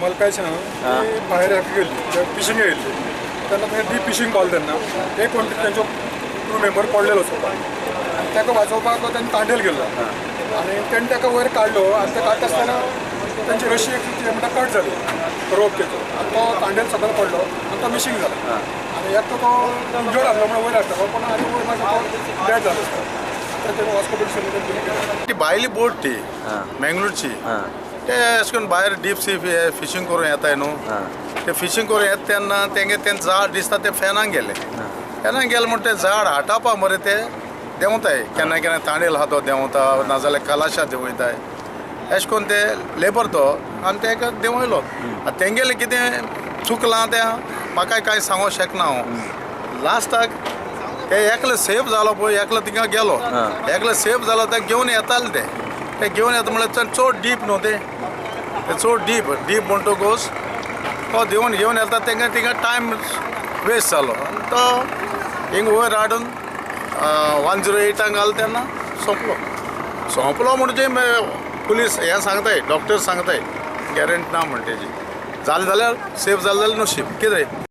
मलकायचे ना ती भायर हाका गेल्ली, फिशींग येयल्ली तेन्ना थंय डीप फिशींग पावले तेन्ना एक कोण तरी तेंचो क्रू मेंबर पडलेलो सोपा आनी ताका वाचोवपाक तेणें तांडेल गेल्लो आनी तेणें ताका वयर काडलो आनी ते काडटा आसतना तेंची रशी एक कितें म्हणटा कट जाली रोप तेचो आनी तो तांडेल सकयल पडलो आनी तो मिशींग जालो आनी एकटो तो इंजर्ड आसलो म्हणून वयर हाडटलो पण आनी वयर मागीर तो डेड जालो. आतां तेका वास्को पुलीस ती भायली बोट ती मेंगलोरची, ते अशें करून भायर डीप सी फिशींग करून येताय न्हू, ते फिशींग करून येता तेन्ना तेंगे तें झाड दिसता ते फेनाक गेले, फेनाक गेले म्हण ते झाड हाटापा मरे ते देंवताय, केन्ना केन्ना तांडेल आहा तो देंवता, नाजाल्यार कलाशा देंवयताय, अशें करून ते लेबर तो आनी तेका देंवयलो. आतां तेंगेलें कितें चुकलां तें म्हाका कांय सांगूंक शकना हांव. लास्टाक ते एकलो सेफ जालो पळय, एकलो थिंगा गेलो, एकलो सेफ जालो ते घेवन येताले, ते ते घेवन येता म्हणल्यार चड डीप न्हू ते, ते चड डीप डीप म्हणटकूच तो देंवन घेवन येता तेंका थिंगा टायम वेस्ट जालो आनी तो हिंग वयर हाडून 108 घाल तेन्ना सोंपलो. सोंपलो म्हणजे पुलीस हें सांगताय, डॉक्टर सांगताय गॅरंटी ना म्हण तेजी, जालें जाल्यार सेफ जालें जाल्यार नशीब कितें.